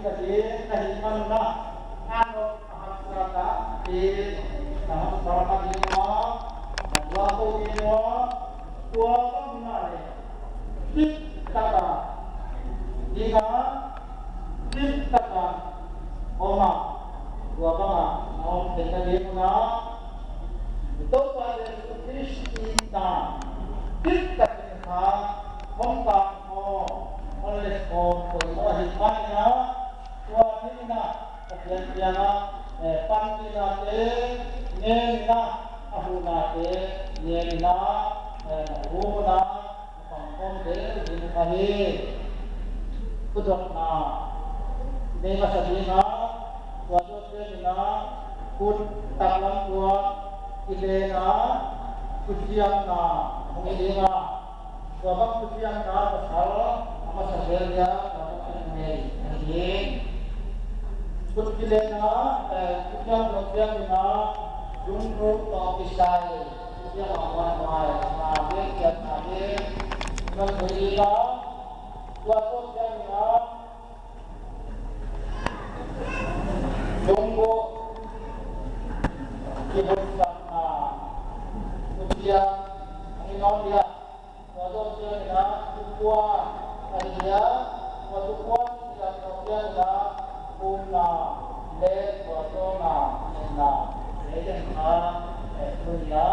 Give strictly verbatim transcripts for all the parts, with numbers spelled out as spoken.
Ka ding ka hih manun ah a nop a haksa tak hi. Na haksa ka ding a, na tuak ko ding a, tua ka mun ah le kip taka ding a, kip taka om a, tua bang a na om pen ka ding a, Topa Jesu Khrist itna kip takin kha hong kang aw, hong let aw, poimawh ahih manin ah, tua ni in ah Pasian kiangah, eh, panpihna te ngen in ah, a huhna te ngen in ah, eh, na hum un ah, a pangkhawm te ding ka hi. Khutdotna nei masa ding a, tua zawh ciangin ah khut taklam tua kilen a, thuciamna hong hi ding a, tua bang thuciamna pasal a masa zel dia tua bang hong nei hi. Khut kilen a, eh, thuciam zawh ciangin ah lunggulh tawh kisai, thuciam a huan huai, na biak kiat na biak, na biak ding a, tua zawh ciangin ah lunggulh kibunsakna, thuciam a hi nawn dia, tua zawh ciangin ah thukhua a hi dia, tua thukhua kibunsakna ciangin ah umna le tua zawhna, umna le teng kha, eh, nuihna,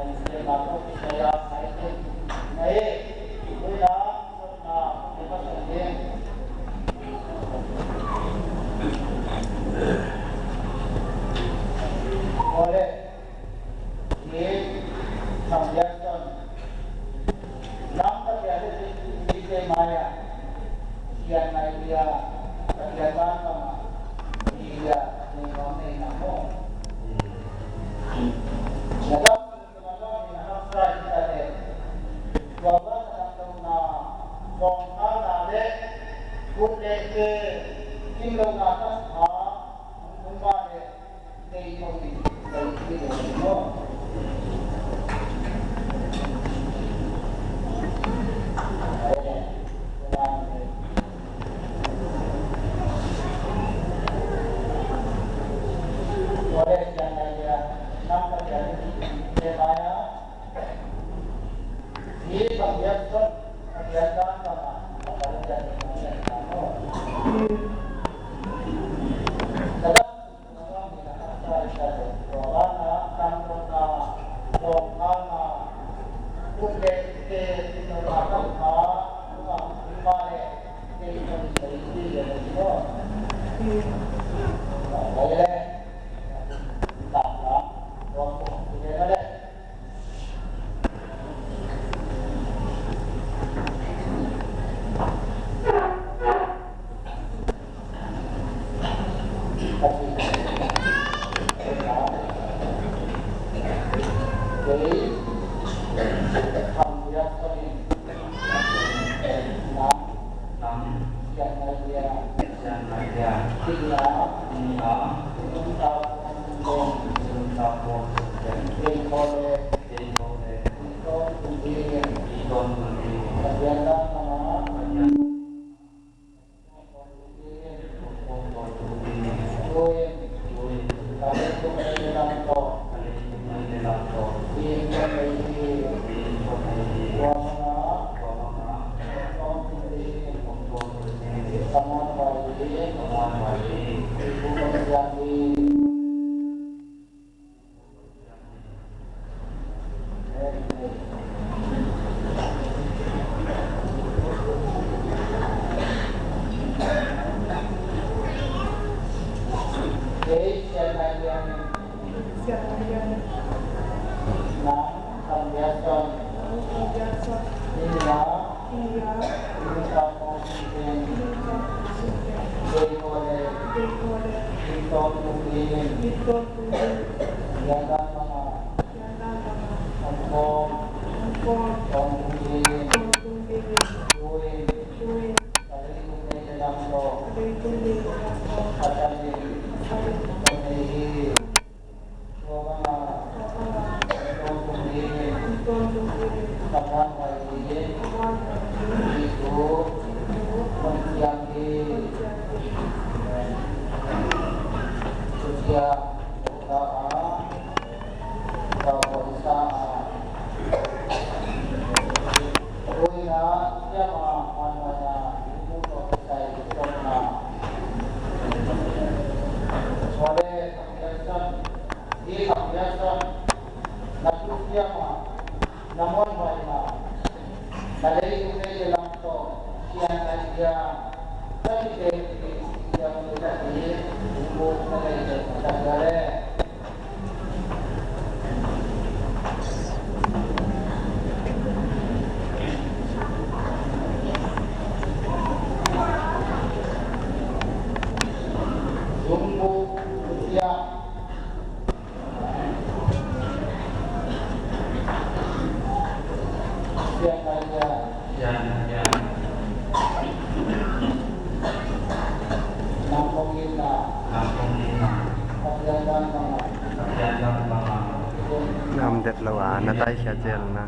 eh, siamna tawh kisai a, eh, nuihna, nuihna, Nam det lo a na taikhia zel na.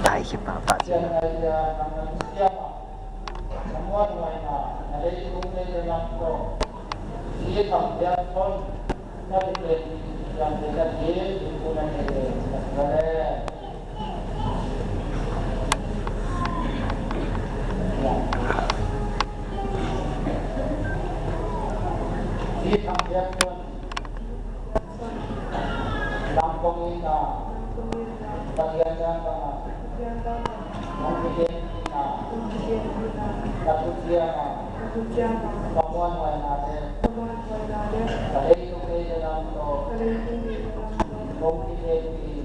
Taikhia pahpah. Lampong ina Pathian dan banga hong kiten ina ka thuciam a ka muanhuaina le ka leitung ei le lam tawh hong kiten ina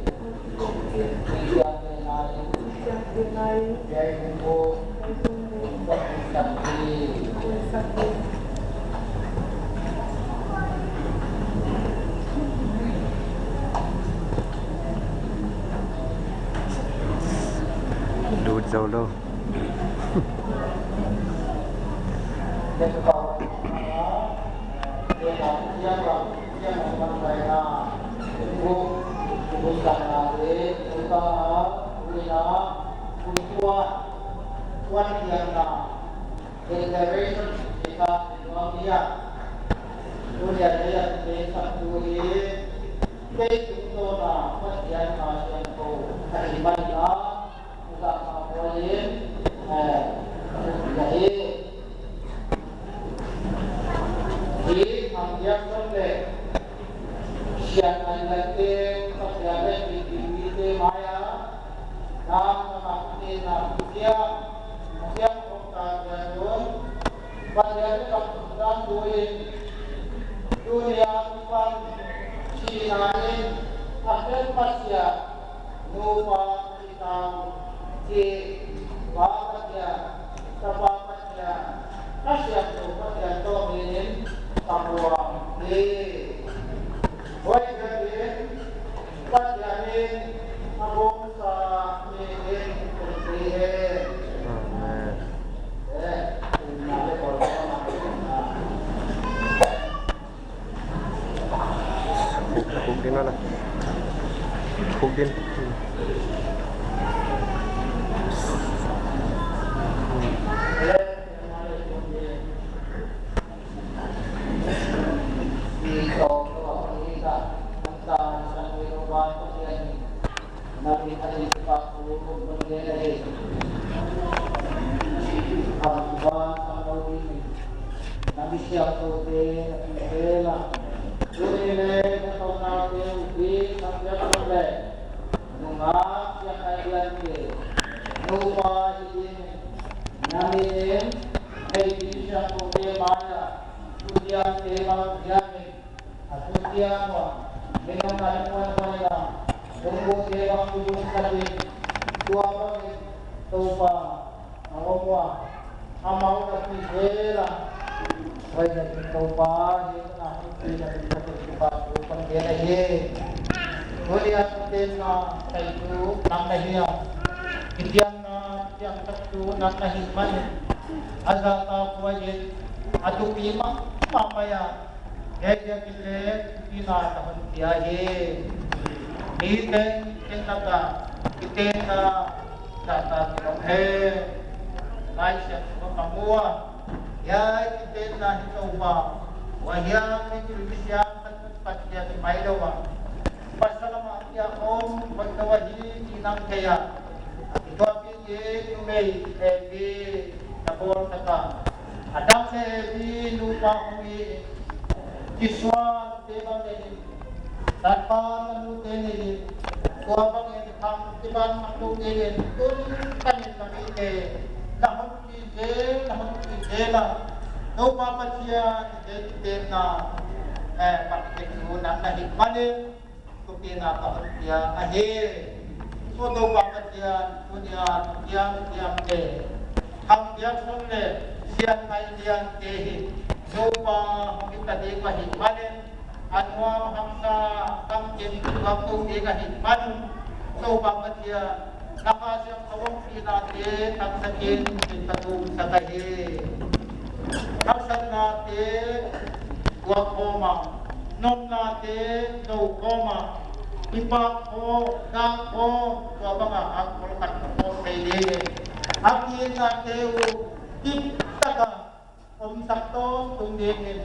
Lut zo lo. Declaration kita nuam ia tunia ia te satu hi. Kei tungtawna Pathian a siangtho a hi manin a, Zakha Paul in, eh, hi hi. Hi Thang Biak Son le Sian Ngai Late, Pathian le Pipi te mai a, na, na, na, na, na, Pasian, Pasian kong ta, Pasian kong Pasian in a kum dan tu in tunia kipan sihna in a khen Pasian nupa i tau ci. Pa Pasian, Tapa Pasian, a siangtho Pasian tawh min in ka buang hi. Hoih biakinn Pathian in a bawngsa mi in tung thei hen. Amen. Eh, tumna le kawlkawlna. Khuk din wala. Khuk din. Nungak siang ai lian ke nupa hi ding na min in, hei ding siangthote mai-ah thuciamte bang hiam in, a thuciam uh a minam nai muanhuai na lungmuante bang kudungsak in, tua bangin Topa a om uh a, amau na pi zel a, hoih na in Topa hi na hong pi na min ka tun kipa thu pan gen ahi. Tuni a tutenna theitu nang na hi a, kiciamna Piangthaktu nang na hih manin a zahtakhuai in a thupi mahmah mai-ah hei biakinn le thupina na hong pia hi. Niteng teng lakah kitenna zahtak kilawm hen. Lai Siangtho ka mu a, hiai kitenna hi lo a, tua hiam i thil misiam Pathian hi mai lo a, pasal lamah a om hoih lo ahi cih nang thei a, i tuahpih ding numei Evi na bawlsak a, Adam le Evi nupa hong hi in, kisuante bang nei in, tapa tanute nei in, tua bangin khang kiban khang lo dingin tun panin na mite na hon zel, na hon zel a, Topa Pathian i kitenna, eh, Pathian thu nang na hih manin thupina ka hon pia ahi. So Topa Pathian, tuni-a thiam thiamte, khang biakson le sian ngai liante hi Topa hong hi ta ding ahih manin, a nuam haksa tamkim tuak to ding ahih manin, Topa Pathian, na Kha Siangtho hong pihnate taksakin, kin ka tumsak ahi. Haksatnate tuak khawm a, nopnate zo khawm a, kipak khawm, dah khawm, tua bangah a khol khat ka khawm thei dingin, a kiitnate uh kiptak a omsak tawntung dingin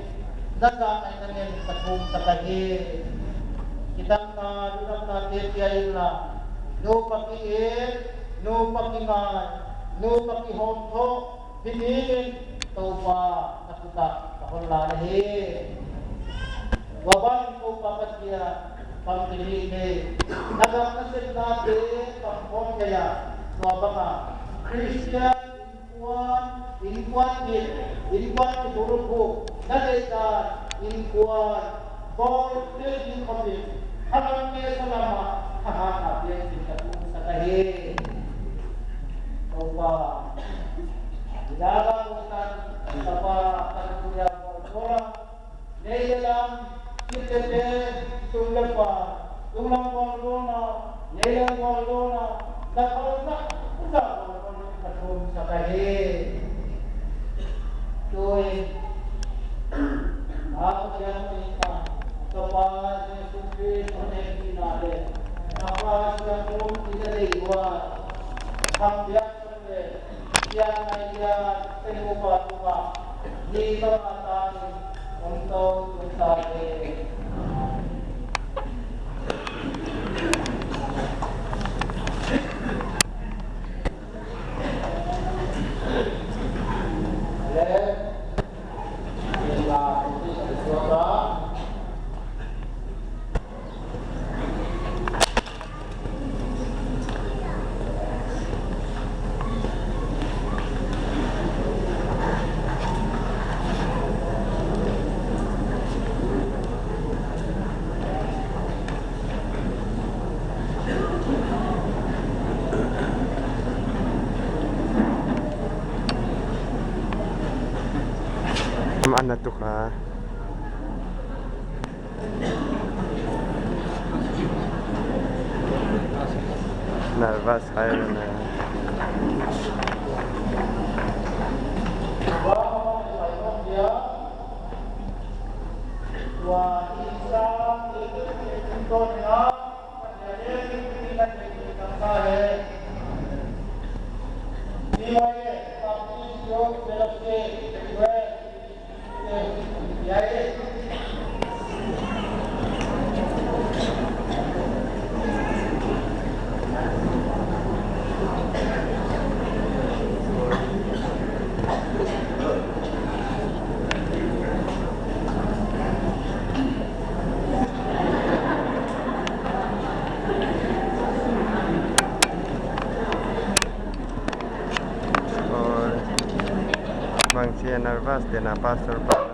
na zahna ngen ka thumsak ahi. Kidamna, lungdamnate pia inla, nupa ki-it, nupa kingai, nupa kihawmthawh hi dingin Topa na khut ah ka hon la na hi. Tua bangin Topa Pathian, pang kili hi, na gam nasepnate pang khawm thei a, tua bangah Khristian innkuan, innkuan gil, innkuan kibulphuh na neih dan, innkuan bawl thei ding khawmin, khalam mesa lamah thahatna piak dingin ka tumsak ahi. Topa, i dala kong tan, tapa, tantu ya bawl bawl a, nei le lam, khit le phe, sum le pai, tung lam bawl bawl a, nei lam bawl bawl a, na kholhna, usa bawl bawl in ka thumsak ahi. Tui, a Pathian min tawh, Topa Jesu Khrist hong hehpihna le, a Kha Siangtho hong pina deih uh a, khang biakson le, Mana tukar? Nervous hai na. Bangci a nervous te na pastor pa.